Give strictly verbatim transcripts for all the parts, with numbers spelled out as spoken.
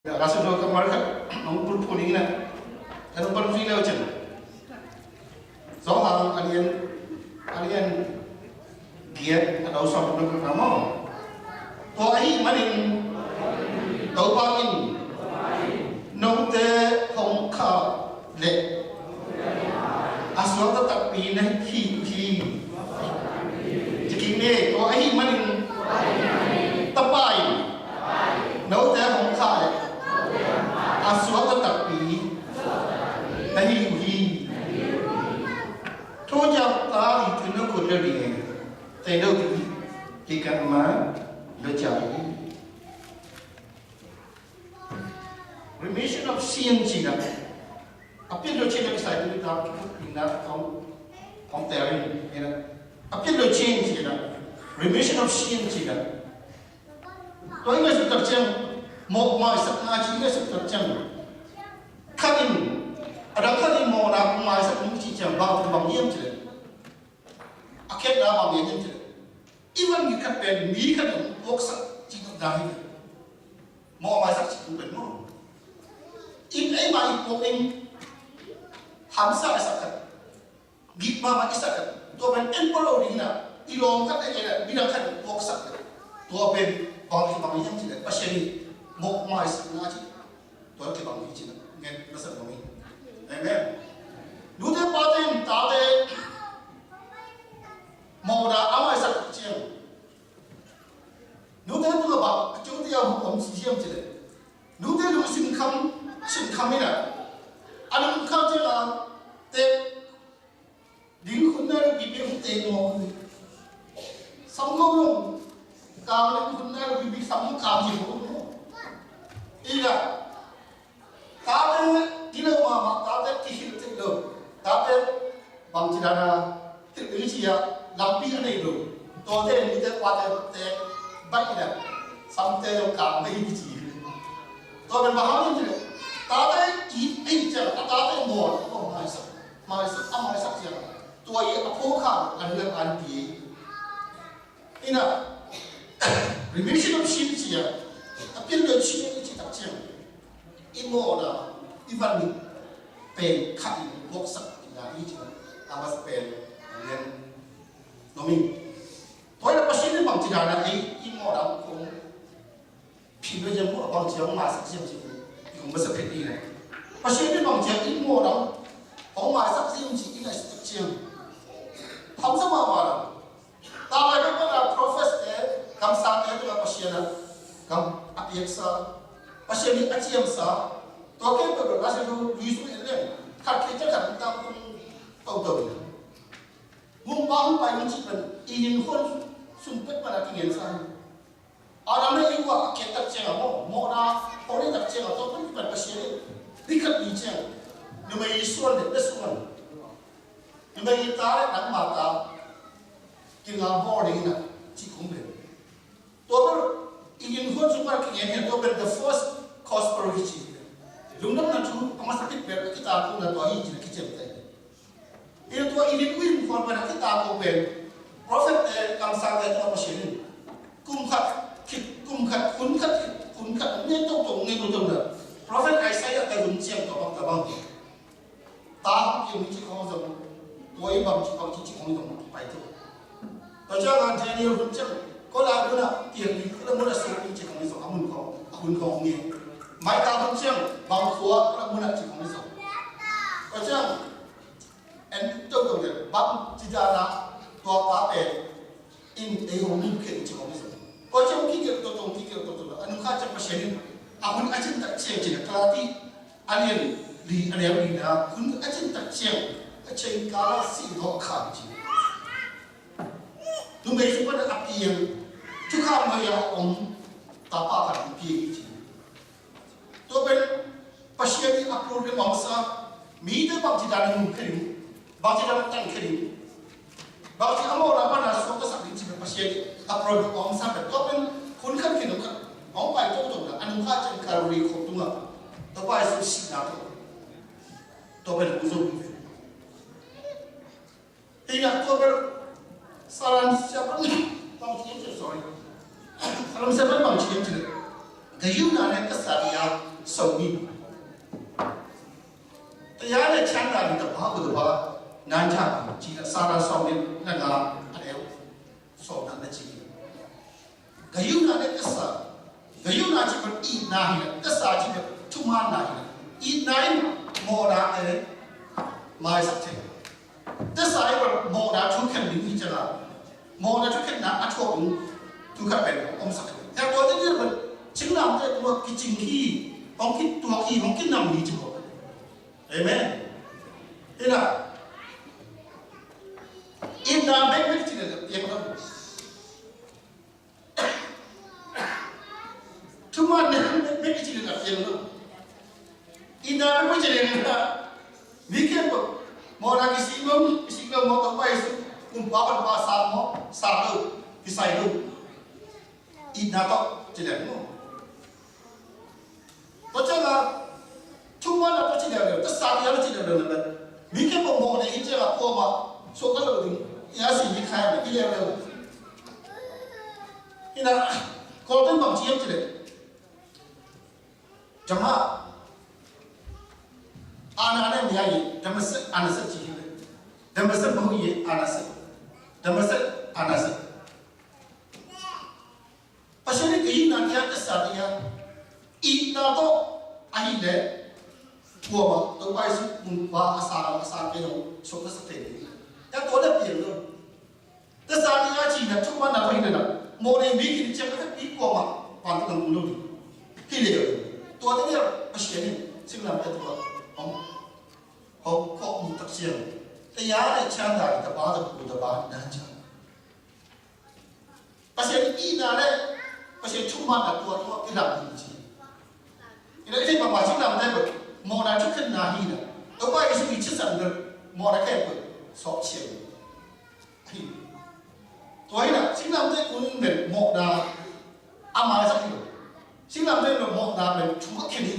Ka sutlo ka mar khat hong pulpul ning na, ka nung pan zui leu cin. Johan a lian, a lian giat, a neu sawm na ka maw. Tua ahih manin Topa in note hong khah leh a suakta takpi na hi uh hi. Ci kik ni, tua ahih manin Tapa in note hong khah leh a suakta takpi na hi uh hi. Thu ciang ta i tun na kut lel ding e. Tei lo ding hi kan ma lo ciang hi. Remission of sin cihna. A pian lo cihna kisai tu ta ina kong kong terin ina. A pian lo cihna. Remission of sin cihna. Tua i ngaihsut tak ciang, mawh maisakna ci i ngaihsut tak ciang, khat in a dang khat in mawhna maisak ning ci ciang bang bang hiam cih leh, a khiatna bang hiam cih leh, i van mi khat pen mi khat in puaksak cih tuk dah hi. Mawh maisak cih tuk pen maw, in ei mah i puak in hamsa a sak khat, gik mahmah i sak khat, tua pen en pua lo ding in ah, i lawm khat a en ah midang khat in puaksak khat, tua pen bang hi bang hiam cih leh Pasian in mawh maisakna cih tua kibang hi cih ngen na sak bang hi. Amen. Nute pate in tate mawhna a maisak ciang, nute tungah bang a ciute a huk om hiam cih leh, nute lungsim kham, sin kham in ah, a lungkham ciang a tek ding hun na lo pipi hong tek mawk hi. Sam ko lo kang ding hun na lo pipi sam kang hi mawk hi. Ina tate kilo mahmah, tate kihilh theih lo, tate bangci dan a hilh ding ci a lampi a nei lo. Tuate nute pate tek baih in ah samte zong kang baih hi ci hi. Tua pen bang hang hiam cih leh, tate it ahih ciang a tate mawl a maisak, maisak, a maisak ciang tua i a phuak kha a lungdam an pi. Ina remission of sin ci a, a pian lo sin i cih tak ciang, i mawhna i van mi pen khat in puaksak ina i cih a masa pen a lian nuam ing. Tua ina Pasian in bangci dan a ei i mawhna kong phin lo ciang maw, bangci hong maisak ziam ci i kong masa phet ding a. Pasian in bangci a i mawhna hong maisak ziam ci i ngaihsut tak ciang, hamsa mahmah lo. Tanglai bek bek a prophet te, kamsangte tungah Pasian a kam a piaksa, Pasian in a ciamsa, tua khempeuh lo Lazarus lui sung en leng khat khit ciang khat tam tung toto in a, mumpa hong pai hong cih pen i hinkhua sung pek pan a kingen sa hi. Adam le Eva a kiat tak ciang a maw, mawhna hong nei tak ciang a, tua pan kipan Pasian in ni khat ni ciang numei i suan le na suan, numei i ta le nangma ta kinga bawl ding in a ci kong pen. Tua pen i hinkhua sung pan a kingen hi a, tua pen the first gospel hi ci hi. Lungdamna thu a masa khit pen a kitak khawmna tua hi ci na kiciamteh hi. Ina tua i lim win khuan pen a kitak ko pen prophet te, kamsangte tungah Pasian in kum khat khit, kum khat, hun khat khit, hun khat, ngen toto, ngen toto na. Prophet Isaiah te hun ciang tua bang, tua bang. Ta hong piang hi ci khawng zong, tua i bang ci bang ci ci khawng zong pai to. Tua ciang a Daniel hun ciang, ko lai mun a piang hi, ko lai mun a suk hi ci khawng zong, a mun khawng, a hun khawng nge. Mai ta hun ciang, bang khua, ko lai mun a ci khawng zong. Tua ciang, en toto le bang ci dan a tua pa pen in ei hong lim khen ci hong zong. Ko ciang kigelh toto, kigelh toto le a nung kha ciang Pasian in a hun a cin tak ciang cin a Galati a lian li a neu li na hun a cin tak ciang a cin kala si lo khan ci. Numei sung pan a piang, thukham mai a om tapa khat piang ci. Tua pen Pasian in a program a masa, mite bangci dan a nung khe ding, bangci dan a tan khe ding, bangci a mawhna pan a suak ka sak ding ci pen Pasian in a program a masa pen. Tua pen hun khat khin hun khat hong pai toto na, a nung kha ciang Calvary khuak tungah Topa Jesu sihna tawh tua pen hong zo ding. Ina tua bel Salam siapa bang ci, sorry. Salam siapa bang ci, ka Yunani ka Saria sawm ni. Taya le cian na ni tapa ku tapa nan ca ci la sa na sawm ni na nga a leu sawm na na ci. Ka yu na le ka sa ka yu na ci ka i na hi la ka sa ci ka tuma na hi la i na i mo na e mai sa te. Te sa i bel mawhna thu khen ding hi ciangin, mawhna thu khenna a thuak ding thu khat pen hong omsak hi. Tua te ni bel, cinglamteh tua kicing hi, hong kituak hi, hong kinam hi ci ko. Amen. Hi na, itna bekbek ci le piang lo. Thuman ne, ne, ne, i ci le na piang lo. Itna ne, i ci le na. Mi khempeuh mawhna kisik lo, kisik lo maw, Topa Jesuh kumpa pan pa sa maw, sa lo, kisai lo. Itna tawh ci le maw. Tua ciangin, thuman a tua ci leuleu, tasa kei a tua ci leuleu na pen. Mi khempeuh mawh na hi ciangin, kuamah suak kha lo ding, i a si hi khai a i leuleu. Hi na, Kawlte'n bang ci hiam ci leh. Jama, ana ne mi a hi, Damasek, ana se ci hi leh. Damasek mahu hi, ana se. Damasek, ana se. Pasian in ka itna kei a ka sa kei a itna tawh ahih leh kuamah Topa Jesuh kumpa a sa a sa kei lo suak ka sa thei ding. Ka tua le piang lo. Ka sa kei a cihna thuman na pai na mawh nei mi kin ciang ka pi kuamah pan ka lo ding. Hi le tua te nia Pasian in singlamteh tua hong hong kawk mu tak ciang. Taya le cian na tapa ta ku tapa na ciang. Pasian itna le Pasian thumanna tua tua kilam ding ci. Ina i theih pahpah singlamteh bel mawhna thukhenna hi na. Topa Jesuh i cihsan bel mawhna khempeuh sawp ciang hi. Tua hi na singlamteh kun bel mawhna a maisak hi lo. Singlamteh bel mawhna bel thu a khen hi.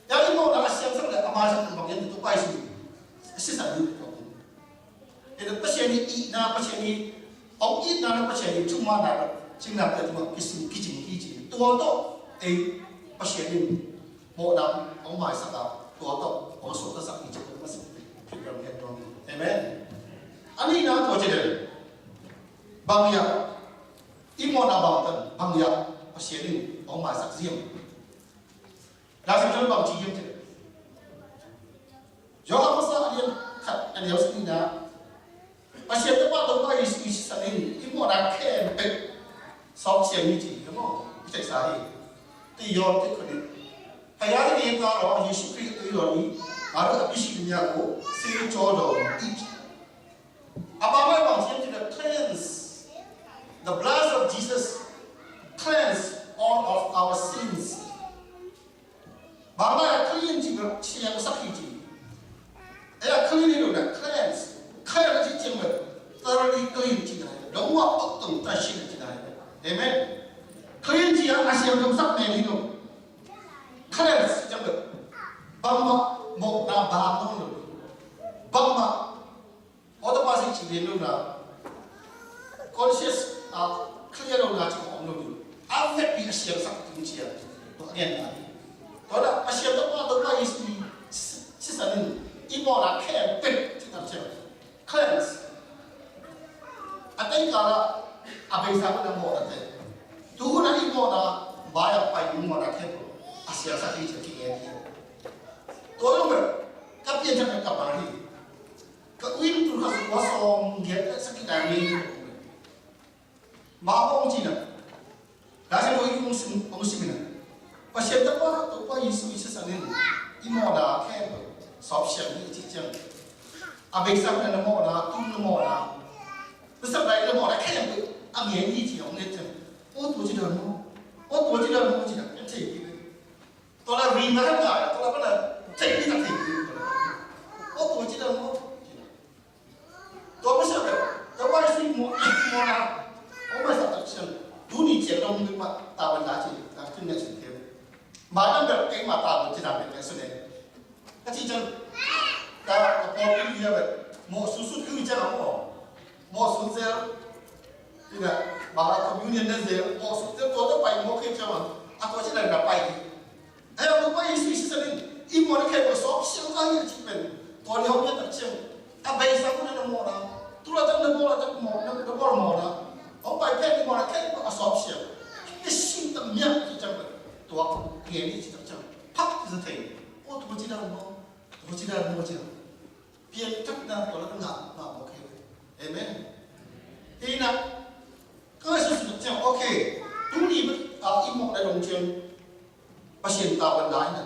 Tua i mawhna a siangsak le a maisak bang hiam, Topa Jesuh a sisan ding tua. Tua Pasian i itna, Pasian i hong itna le Pasian i thumanna le singlamteh tungah kisin kicing hi ci. Tua tawh ei Pasian in mawhna hong maisak a, tua tawh hong suaktasak hi ci. Tua Pasian i thumanna. Amen. A nihna tua ci le bang hiam, i mawhna bang tan bang hiam Pasian in hong maisak ziam. Lai Siangtho bang ci hiam ci le. Johan masa a lian khat a neu sagihna. Pasian Tapa Topa Jesuh i sisan in i mawhna khempeuh sawp ciang hi ci hi maw. I theihsa hi. Ti yawn ti khunin. Haya ni ta lo Jesuh Khrih tu lo ni. Aru a pisi ni ya ko si cho do i. A bang mai bang ci hiam ci le cleanse. The blood of Jesus cleanse all of our sins. Bang lai a clean ci bel siangsak hi ci. Ei a clean hi lo na cleanse. Cleanse ci ciang bel thoroughly clean ci na hi. Dong wa pok tong ta shi na ci na hi. Amen. Clean ci a siangsak ne hi lo. Cleanse ci ciang bel bangmah mawhna bang lo. Bangmah Autopsy ci lian lo na, conscious a clear lo na ci khawng om lo ding. A vekpi a siangsak ding ci a, tua ngen na. Tua na a siang Topa Topa Jesuh i sisan in i mawhna khempeuh ci tam ciang. Cleanse. A tei kala a beisa ko na mawhna te. Tu na i mawhna bai a pai i mawhna khempeuh a siangsak ding ci a ki ngen hi. Tua lo me ka pian cak ka bai hi. Ka uin tu kha sung wa sawm giat le sagih nai ngei. Ma hong ci na. Lai Siangtho i hong sim, hong sim na. Pasian Tapa Topa Jesuh i sisan in i mawhna khempeuh sawp siang hi ci ciang. A beisa na mawhna, tun na mawhna. Beisa lai na mawhna khempeuh a ngen hi ci hong ngen ciang. O tua ci dan maw. O tua ci dan maw ci na. Kan ci hi. Tua la ring na kan ngai, tua la pa na cek ni na cek ni. O tua ci dan maw. Tua masa bel, tua bai sui mo, mo na. O masa tak sian. Tuni cian dong ni pa, ta ban da ci, ta tun ne ci ke. Ma dan bel, eh ma ta ban ci dan bel, so ne. Ka ci cian, ka, ka pawlpi hi a bel, mawh sutsutkhiu ciang a mawh. Mawh sutzel, ina, bang a communion na zel, mawh sutzel tua tawh pai mawh khiat ciang a, a tua ci dan na pai hi. Hei a Mawhna khempeuh a sawp siang ta hi a cih pen, tua ni hong pian tak ciang a beisa mun a na mawhna, tu laitak na bawl laitak mawh, na bawl mawhna, hong pai pen ni mawhna khempeuh a sawp siang. I sing tak miak cih ciang pen, tua ngen i cih tak ciang phak ci sa thei. O, tua ci dan maw, tua ci dan maw ci dan. Piangthakna tua lak a ngah mah mawk hi ve. Amen. Hi na, ka ngaihsut suk ciang, okay, tuni bek a i mawhna dong ciang Pasian tawan la hi na.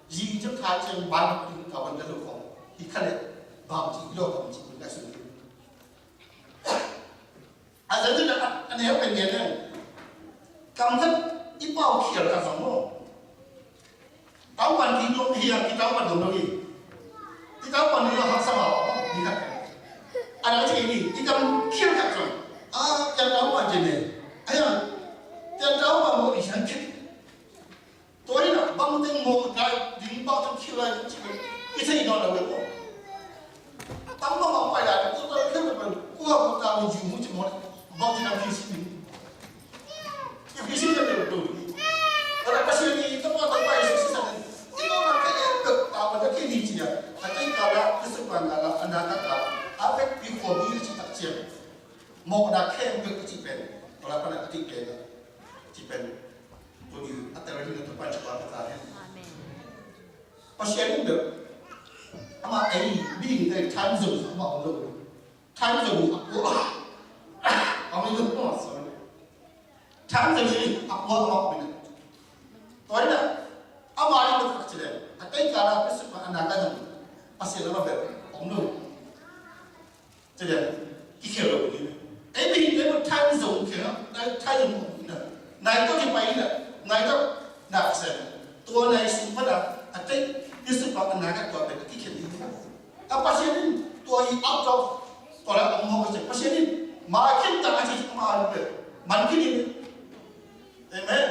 Zi ciang kha ciang ban ding tawan la lo khawng hi kha leh, bang ci i lo bang ci i ngaihsut hi. A zan in a, a neu pen ngen leng, kam khat i pau khial khat zong maw. Taupan ding dong hi a, i taupan dong dong hi. I taupan ding dong haksa mah maw, ni khat. A neu ci ni, i kam khial khat zong. A, i taupan ding ne. A ya, i taupan maw, i khial khit. Tua hi na, bang teng mawh dai ding, bang teng khial lai ding ci pen i thei nawn lo ve maw. Tam bang bang pai lai ding, tua tua khial pen, kua kua ta mi jiu mu ci maw, bang ci dang khial si ding. I khial si ding lo lo. Tua la Pasian i tapa tapa i si si sa ding. I mawhna khempeuh tapa ta khial ni ci a. A tei ka la, Khristupa na la, a na ka ka. A pek pi khua mi ci tak ciang. Mawhna khempeuh i ci pen. Tua la pa na i ci pen. Ci pen. Tuni a tel ding na Topa in thupha pia ta hen. Amen. Pasian in bel amah ei ding te time zone amah om lo. Time zone a pua. Om lo, oh, sorry. Time zone a pua amah om lo. Tua hi na, amah in bel ka ci leh, a tei ka la Pasian a na ka zong Pasian amah bel om lo. Ci lian, kikhel lo ding. Ei mihingte bel time zone khel, time zone khel na. Nai tawh kipai na, nai tawh na ka sem. Tua nai sung pan a, a tei, i sung pan a na ka tua pen kikhel ding. A Pasian in tua i out of, tua la ong hong ka sem. Pasian in, ma khin ta a ci ma a lu pen. Man khin in. Amen.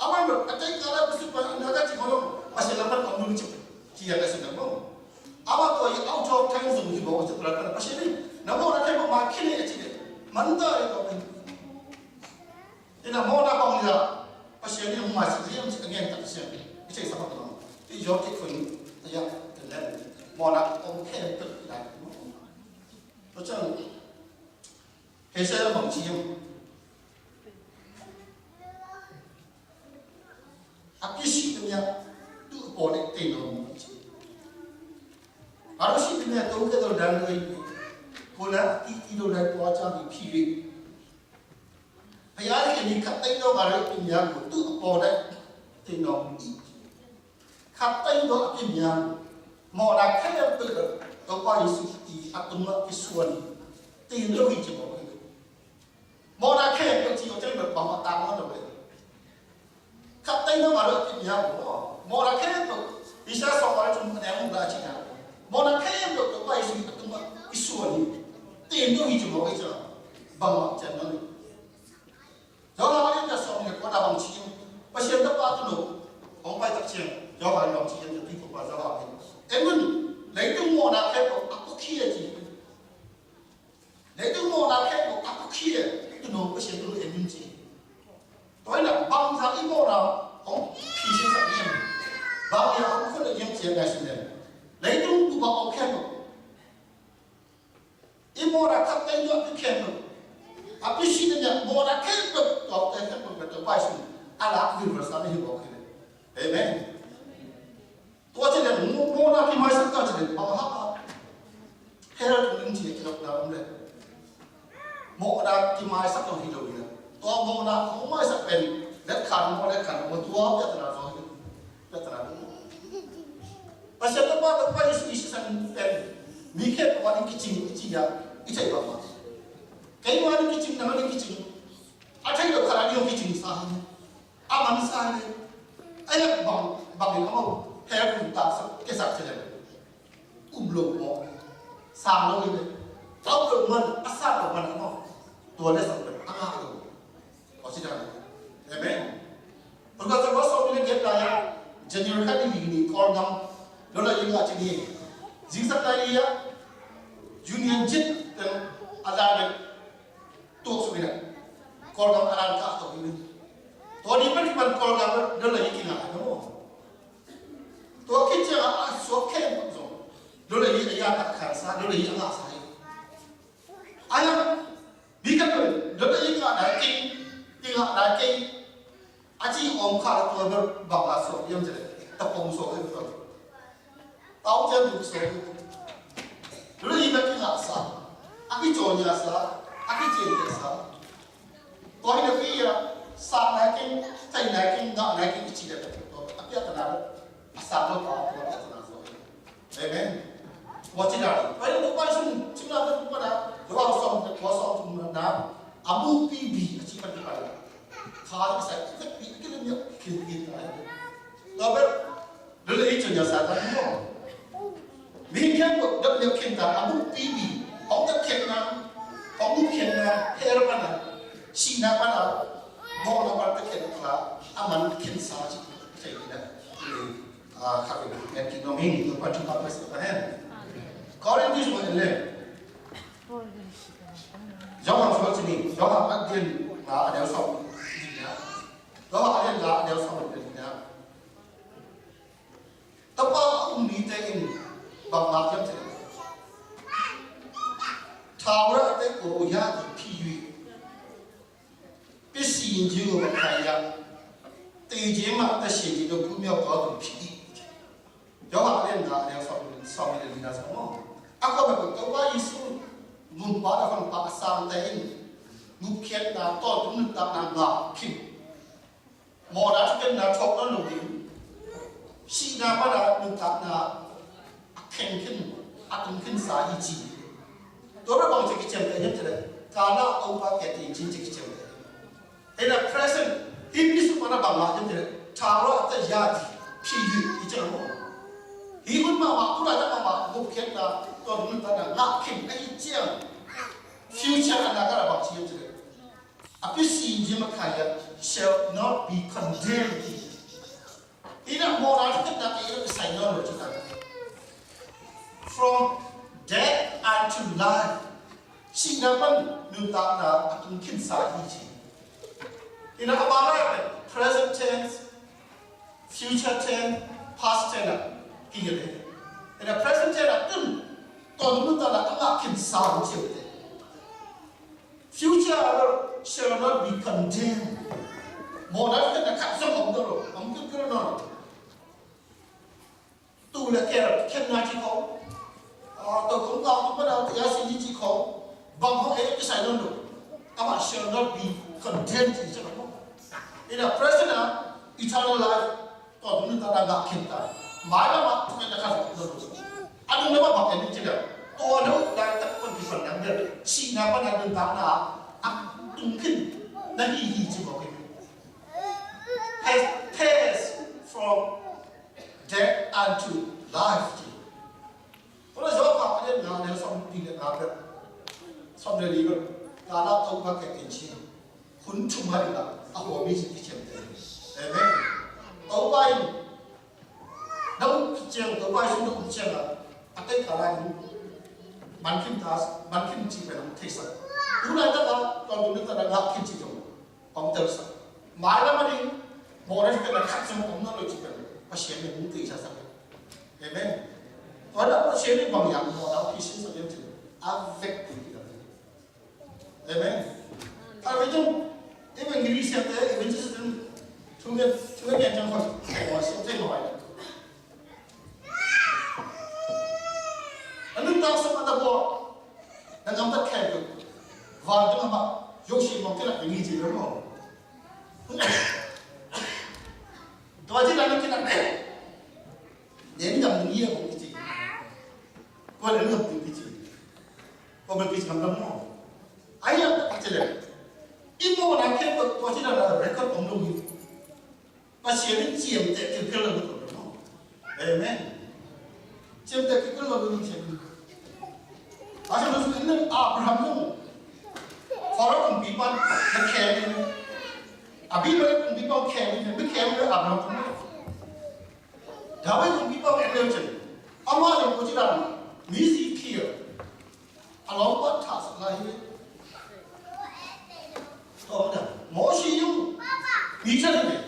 Amah in bel, a tei ka la Pasian pan a na ka ci maw lo, Pasian lam pan om lo ci, ci a ka sin na maw. Amah tua i out of time zone hi maw, Pasian lam pan, Pasian in, na mawhna khempeuh ma khin in a ci leh, man ta leh tua pen. Ina mawhna bang hi a, Pasian in hong ma si liam ci a ngen tak siang, i cei sa bang maw. I Job ci khun, a ya, ken len, mawhna om khempeuh i lai maw. Tua ciang, Hei sa bang ci hiam. A kisi tu nia tu pone te no ci. Baru si tu nia tu ke do dan do i. Kona ti ti do dan tua ca mi phi ri. Hei a ke ni khat te no baru tu nia tu pone te no i. Khat teng tawh a kimiam, mawhna khempeuh Topa Jesuh i a tungah kisuan, tin lo hi ci mawk hi. Mawhna khempeuh ci mawk teng bang a tang mawk lo le. Khat teng tawh a lo kimiam maw, mawhna khempeuh Isaiah sawm a lo cun a neu mawk la ci na. Mawhna khempeuh Topa Jesuh i a tungah kisuan hi. Tin lo hi ci mawk hi ci a, bang mah cian mawk hi. Johan a lian sawm le kua na bang ci in, Pasian Tapa tunu hong pai tak ciang, Johan bang ci in, Tapa Johan in. En un, leitung mawhna khempeuh a kukhia ci. Leitung mawhna khempeuh a kukhia, tunu Pasian tunu en un ci. Tua hi na bangzah i mawhna hong phisin sak hiam. Bang ia hong khut a hiam ci a ngai sin den. Leitung bup a om khempeuh. I mawhna khat teng tawh a pi khempeuh, a pi si na nia mawhna khempeuh, tua te khempeuh ka Topa Jesuh a lak vilvel sa na hi mawk hi. Amen. Tua ci le mawhna kimaisak ta ci le bang hak a hell tung ding ci a kilawhna om le. Mawhna kimaisak lo hi lo hi na. Tua mawhna kong maisak pen let khan maw, let khan maw, tua piatana zo hi. Piatana ding. Pasian Tapa, Topa Jesuh i sisan pen mi khempeuh a ding kicing i ci a, i thei bang mah. Keimah a ding kicing, nang a ding kicing. A thei lo khat a ding kicing sa hi. A man sa hi. A yak bang, bang in a mau. He kun ta sa, ke sak thei le. Um lo maw. Sang lo hi le. A um lo man, a sang lo man a mau. Tua le sang pen a ngah lo. Aw ci dan. Amen. Perka sa ko so ni get la ya. January kha ni ni ni Kawlgam lo la ing a ci ni. Zingsang lai ya. Union Jack teng a la le. Tuak su ni na. Kawlgam a la ka to ni. To ni pen ban Kawlgam lo la ing ki na no. a khansa, dole i a ngahsa hi. Ahi hang mi khat in dole i ngah nai kei, i ngah nai kei a ci om kha, tua bel bang a suak hiam cih leh, tapong suak hi tua. Tau cian tuk suak hi. Dole i na kingahsa, a kicawngiasa, a kiciangiasa. Tua hi na pi a, sang nai keng, thei nai keng, ngah nai keng i ci leh, a piak ka na, a sang lo pa, tua piak ka na zo. Amen. Tua ci na, pai lo pai sung, ci na, tua na, tua song, tua song, tua na, a mu pi bi, a ci pa pi pa. Kha sa, pi, pi, pi, pi, pi, pi, tua bel, Dole i cun ya Satan maw? Mi khempeuh dap lio khinta a buk pipi, hong dap khiatna, hong buk khiatna, hell pana, sihna pana, mawhna pana dap khiatna kha a man khinsa cih thei in a, a, kha in en kik nuam hi. Topa thupha pia sak ta hen. Korin sung en le. Johan sung cih ni, Johan a lian nga a neu sawm ni na. Johan a lian nga a neu sawm ni na. Tapa a um mite in bang ngah hiam cih leh, ထာဝရအသက်ကို ရသည်ဖြစ်၍ ပျစ်စီရင်ခြင်းကို မခံရ၊ သေခြင်းမှ အသက်ရှင်ခြင်းသို့ ကူးမြောက်သွားသူဖြစ်၏။ ယောဟန်အလင်းငါးအငယ် ဆောင်ဆောင်နေတယ် မိသားစု။ အခုပဲ ကမ္ဘာ့ယေရှု မူပါတာ ဖန်ပါအဆောင်တဲ့ ငုပ်खेดတာ တော့ နုတ်တာ နာ ခင် Mawhna thukhenna thawk nawn loin, sihna pana nuntakna a khen khin, a tung khinsa hi ci. Tua bang ci kiciamteh hiam cih leh, Kana a upa keh tein ci kiciamteh. In a present, hih ni sung pana bang ngah hiam cih leh, ထာဝရအသက်ရသည်ဖြစ်၍ ci maw. Hih hun mahmah, hun lai mahmah, ngupkhiatna, tua nuntakna ngah khin ahi ciang, future a na kana bang ci hiam cih leh, a ပျစ်စီရင်ခြင်း မခံရ shall not be condemned. In a mawhna thukhenna kei in a kisai nawn lo cih. From death unto life. Sihna pan nuntakna a tung khinsa hi ci. In a, a bang lai pen present tense, future tense, past tense a kingel hi. In a present tense a tun, tua nuntakna a ngah khinsa hi ci. Future shall not be condemned. Mawhna thukhenna khat zong om lo, om kik kik nawn lo. Tuu le kher khenna ci khawng, a, tua khawng kau tu mana tia si ni ci khawng, bang khawng ei kisai nawn lo. Amah shall not be condemned ci khawng. In a present a, eternal life, tua nuntakna ngah khinta. Mailam ah thukhenna khat zong om lo. A nuntakna bang en ci leh, tua lo laitak pan kipan dang bel, sihna pana nuntakna a tung khin na hi hi ci mawk hi. Has passed from death unto life ci. Tua Johan a lian nga, a lian sawm nih le nga bel, sawm le nih bel, Kana a upa keh tein ci. Hun thum a ding a, a huami ci kiciamteh. Amen. Topa in na um ciang, Topa in na um ciang a, a tei kala in man khin ta, man khin ci pen hong theisak. Tu laitak a, tua tu laitak a ngah khin ci zong hong telsak. Mailam a ding, mawhna thukhenna khat zong om nawn lo ci pen Pasian in hong theisak. Amen. Tua dah Pasian in bang hiam mawhna hong piaksak hiam cih leh, a vekpi hi. Amen. Khatvei zong, evangelist siamte, evangelist siamte, thu ngen, thu ngen ciang khawng, aw, siam thei mawk hi. A nuntak sung a na buak, na gamtat khempeuh, vantung a mah, yoh si mawk kei lak ding hi ci lo maw. Tua ci dan na kei lak ding. Nen gam ding hi a kong kici. Kua nen gam ding kici. Kua bel kici gam lam maw. Ai a kici leh, i mawhna khempeuh tua ci dan a record om lo hi. Pasian in ciamteh kilkel lo hi tua bel maw. Amen. Ciamteh kilkel lo hi ciamteh. A ciamteh lo hi Abraham lo. Pharaoh kumpipa na khem hi. Abimelek kumpipa khem hi. Mi khem hi Abraham kumpipa. David kumpipa en leu cin, amah leh kua ci dan, mi zi phial a lawmpa thahsak lai hi. Tua dan Moses zong mi zi phial hi.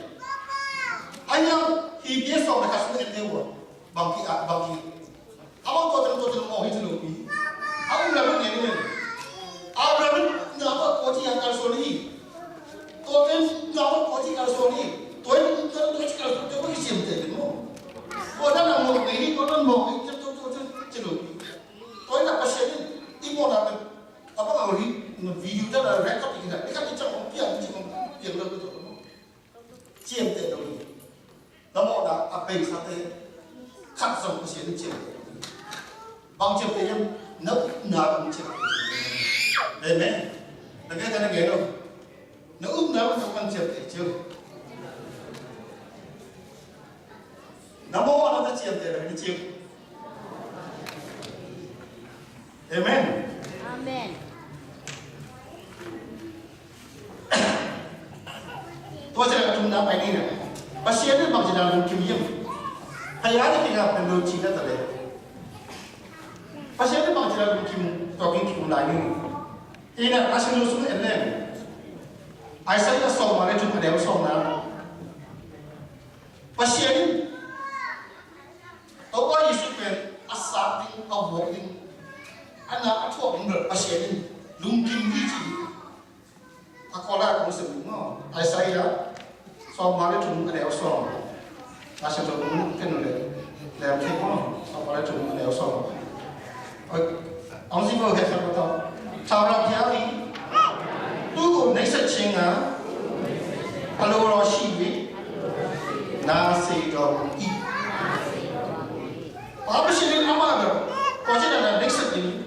A hiang hi bia sawm le khat sung en leu a, bang ki a, bang ki. Amau tua teng tua teng mawh hi ci lo pi. A um lam in ngen in. Abraham in na mawh tua ci a kalsuan hi. Tua teng na mawh tua ci kalsuan hi. Tua in tua tua ci kalsuan tua tua ci siam te maw. Tua dan a mawh ngei hi tua dan mawh ngei ci tua tua ci lo pi. Tua in a Pasian in i mawhna pen a bang a hi na video dan a record hi na. Ni khat ni ciang ong piang ni ciang ong piang lo tua tua maw. Ciamteh lo hi. Na mawhna a beisate khat zong Pasian in ciamteh lo hi. Bang ciamteh hiam? Na upna bang ciamteh. Amen. Na ngen, na ngen lo. Na upna bang ciamteh ciu. Na mawhna na ciamteh lo hi ciu. Amen. Amen. Tua ciang a thumna pai ni na. Pasian in bangci dan lungkim hiam? Haya ni kina pen lo ci na ta le. Pasian in bangci dan lungkim tua king kim lai ni. Ina a sin lo sung en le. Isaiah sawm ma le thum a deu sawm na. Pasian in Topa Jesu pen a sat ding, a vuak ding, a na a thuak ding bel Pasian in lungkim hi ci. A kawla kong sim ding maw. Isaiah sawm ma le thum a deu sawm. A sim lo kong ken le lem thei maw. Sawm ma le thum a deu sawm. Oi, ang si bo he sa ko to. Thawlang Thiang in tu ko nei sa ching a, a lo lo shi wi, na sei dong i. Pa Pasian in ama bel ko ci na na nei sa ding,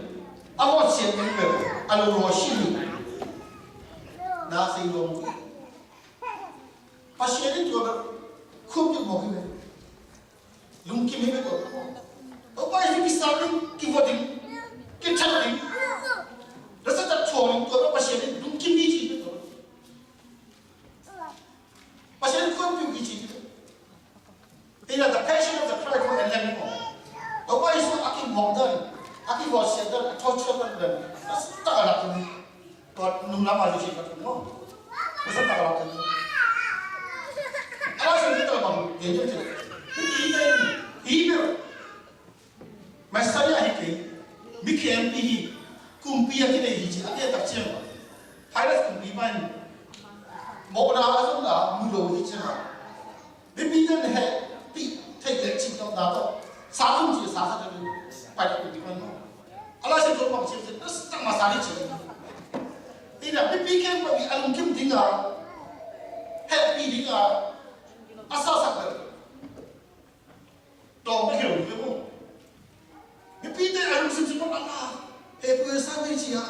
a mawh siat ding bel a lo lo shi wi, na sei dong i. Pasian in tua bel khum ding mawh hi bel. Lungkim hi bek ko. Topa Jesu kisam ding, kivuak ding, kithat ding. Rasa tak thuak ding tua Pasian in lungkim hi ci bek ko. Pasian in khuapiu hi ci bek. Ina the passion of the Christ ko en leng ko. Topa Jesu a kimawh dan, a kivuak siat dan, a thawchuak dan dan. Rasa tak a lak ding. Tua nung lam a zi si ka tung maw. Ka sa tak lak ka ni. Ala sa ni tak bang, gen gen ci. Hi hi te ni. Hi bel. Messiah hi kei. Mi khempeuh hi. Kumpi a kinei hi ci. A kia tak ciang. Pilate kumpi pa ni. Mawhna a zong la mu lo hi ci ha. Mipite in hehpih theih leh cih tawh na tawh sa thum ci sa khat in pai khat in ding man maw? A Lai Siangtho bang ci a, na tak masa ding ci. Ina mipi khempeuh i a lungkim ding a, hehpih ding a, a sasak leh tawm bek hi lo ding maw? Mipite a lungsim ci maw, a la hehpih sa ding ci a,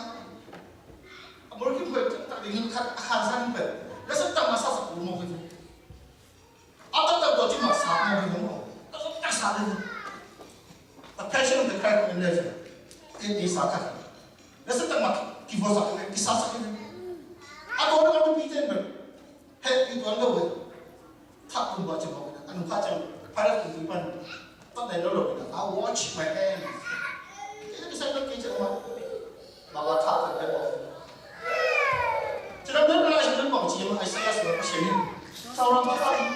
a bawlkim peuh tak ding khat a khan sa ding peuh, na sa tak masa sak lo maw? A taktak tua ci mah sa mah hi maw? A taktak sa hi. A passion of the Christ in legend. Ei sa khat. Na sa tak mah kivuasak hi, kisasak hi. A tua na mipite in hehpih tuan lo hi. Thak kum ba ci mah hi. A nung kha ciang Pilate kum pan. Tak nai lo lo hi. I wash my hands. Kei na kisai lo kei ciang mah. Bang a thak kan pen bang. Ci lam pen Lai Siangtho bang ci hiam, Isaiah sung ah Pasian in, Thawlang Kha in,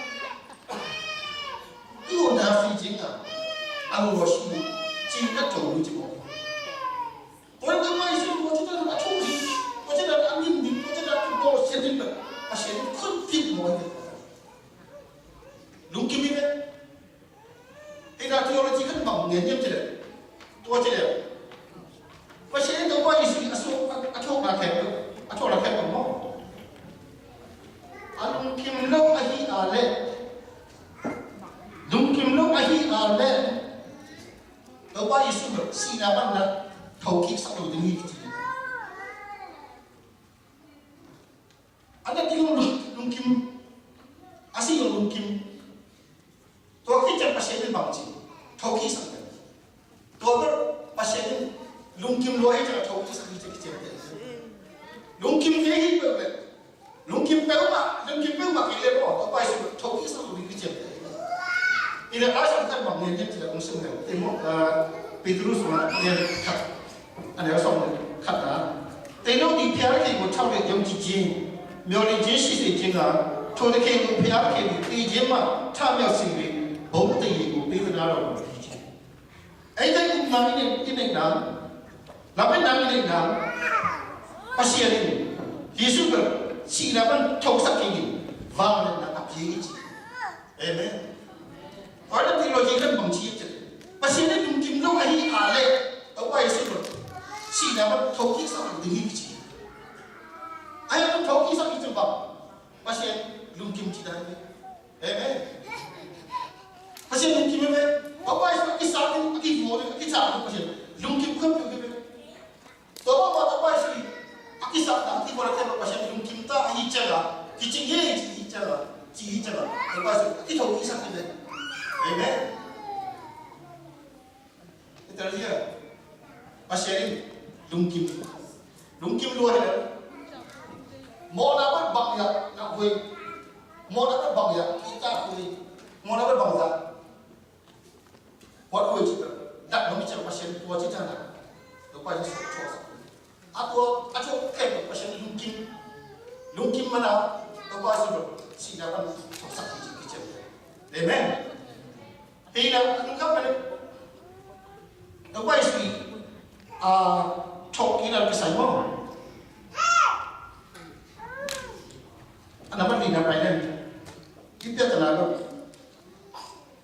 i utna si cing a, a lungrual si, ci na to lu ci bang. Tua in Topa Jesu tua ci dan a thu hi, tua ci dan a ngim ding, tua ci dan a lungrual si ding pen Pasian in khut fit maw hi. Lungkim hi ve. Hih na theology khat bang ngen hiam cih leh, tua cih leh Pasian in Topa Jesuh a suak a thuakna khempeuh, a thuakna khempeuh maw, a lungkim lo ahi a leh, lungkim lo ahi a leh Topa Jesuh bel sihna panna thokik sak lo ding hi ci. A na ding lungkim, a si lungkim. Tua khit ciang Pasian in bang ci, thokik sak pen. Tua bel Pasian in lungkim lua hi ciang thokik sak hi ciang kiciam te. Lungkim kei hi peuhmah, lungkim peuhmah, lungkim peuhmah kei le maw, tua pai sak thokik sak lungkim kiciam te. Ina ka sak kan bang ngen ngen ci la kong sim ngen. Te maw, ah, Petrus ma ngen khat. A neu sawm le khatna. Tei lo ding phial khek uh thau le yom ci cing. Myo le cing si se cing a. Tho le khek uh phial khek uh tei cing ma tha myo sing le. Bom tei le uh pei na lo ci cing. Eite upna i neih, i neih nang, lametna i neih nang, Pasian in Jesuh pen sihna pan thosak kik in vangliatna a pia hi ci. Amen. Tua hi a theology khat bang ci hiam cih leh, Pasian in lungkim lo ahih leh, Topa Jesuh pen sihna pan thokiksak ding hi ci. Ahi zongin thokiksak hi ci bang, Pasian lungkim cih dan hi. Amen. Pasian lungkim hi ve. Topa Jesuh a kisak ding, a kivuak ding, a kisak ding Pasian lungkim khempeuh hi ve. Tua bang mah Topa Jesuh a kisakna, a kivuakna khempeuh Pasian lungkim ta ahih ciangin, kici ngei ci ahih ciangin, ci ahih ciangin, Topa Jesuh a kithokiksak hi ve. Amen. Italia Pasian in lungkim, lungkim lua hi lo. Mawhna bang bang ya na hui. Mawhna bang bang ya kita hui. Mawhna bang bang ya. What hui ci ta. Dak no mi cem Pasian tua ci ta na. Topa Jesuh tua sa. A tua, a tua khem Pasian lungkim. Lungkim mana Topa Jesuh sihna pan tua sa ki ci ki cem. Amen. Hei na, a nung kap balik. Topa Jesuh i, ah, thok i na kisai maw. A na mati na pai na. Kita ta na lo.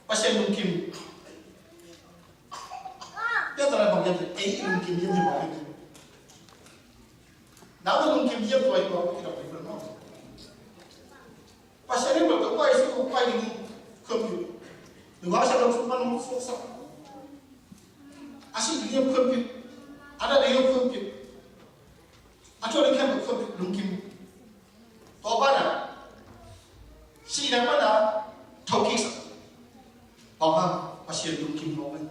Pasian lungkim. Kita ta na bang ya, eh, lungkim ya ni bang ya. Na lungkim ya tua i bang kita pai na. Pasian in bel Topa Jesuh hong pai ding khempeuh, nungak siangtho sung pan hong suaksak, a sih ding khempeuh, a dah ding khempeuh, a thuak ding khempeuh lungkim. Tua pan a, sihna pan a thokiksak. Bang hang, Pasian lungkim lo mah.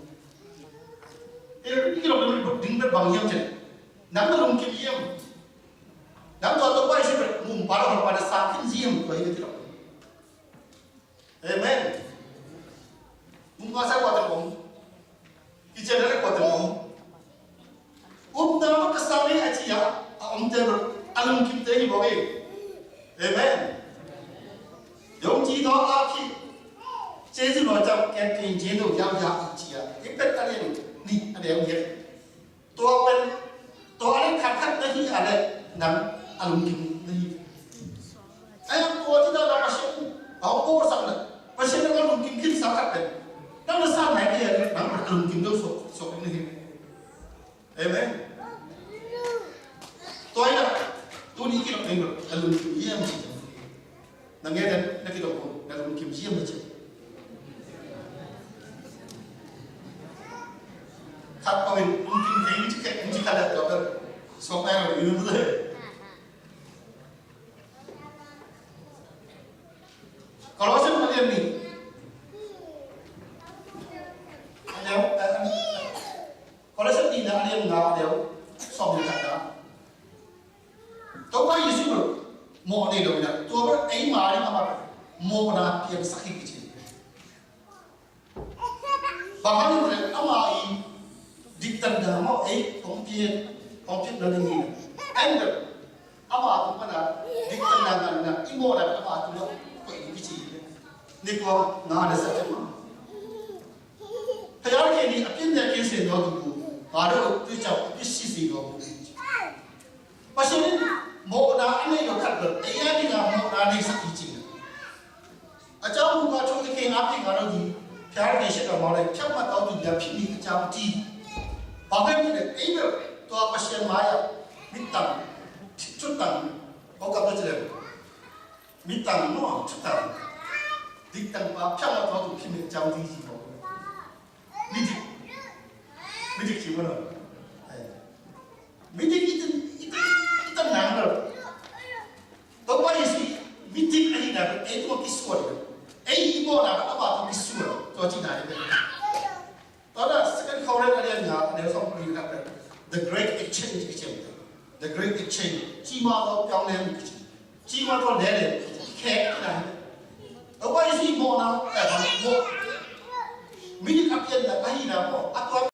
Eh, i kilawm ding bel bang hiam cih leh, nang na lungkim hiam? Nang tua Topa Jesuh bel mumpa lo, mumpa na sa khin hiam, tua hi ve kilawm. Amen. Mumpa sa kua teng om. Kician na le kua teng om. Upna mah ka sa ngei a ci a, a omte bel a lungkimte hi bawk hi. Amen. Yong ci tawh a khi, Jesu nawi cam ken ken Jesu yau ya a ci a, i pet a lian nih a lian hiat. Tua pen, tua a lian khat khat na hi a leh nang a lungkim na hi. Ai, tua ci ta na Pasian a hong bawlsak na, Pasian a lungkim khinsa khat pen nang na sa nai kei a leh nang a lungkim lo suak, suak na hi. Amen. Tua hi a, tuni kilawm ding lo, na lungkim hiam ci. Na ngen den, na kilawm ko, na lungkim hiam na ci. Khat ko in, lungkim ding ci khat, ci khat a tua pen. Suak nai lo, i lungkim. Kolose a lian nih. A lian, a, a, Kolose nihna a lian nga a neu sawm le khatna. Topa Jesuh bel mawh nei lo in a, tua bel eima ding amah bel mawhna piangsak hi kici. Bang hang hiam cih leh ama i diktanna maw ei hong piak, hong piakna ding hi a. En bel ama tung pan a diktanna ngahna i mawhna bel ama tung ah koih ding kici hi. Ni kua nga le sa cem a. Hei a kei ni a pian nia kei se no tu bu. Nga do tu chau a pi si si no bu. Pasian in mawhna a nei lo khat bel ei a ding a mawhna nei sak hi cing. A chau bu nga chau te kei nga pi nga lo di. Phiar kei se ka mau le chau ma tau tu dia phi ni a chau ti. Pa hei ni le ei bel tua Pasian mai a. Mit tang, chut tang, au ka pa chile. Mit tang maw, chut tang. Dik tang pa, phiang a tua tu khim in chau ding hi maw. Midik. Midik hi maw. Midik i tan, i tan, i tan nang lo. Topa Jesuh midik ahihna ei tua kisuan. Ei i mawhna a ba tua kisuan. Tua cihna hi. Tua na Second Corinth a lian nga a neu sawm le li na pen The Great Exchange kici. The Great Exchange. Cima tawh piang lian kici. Cima tawh lian lian kici. Khek na. Topa Jesuh mawhna, eh, mawh. Midik a pianna ahihna maw. A tua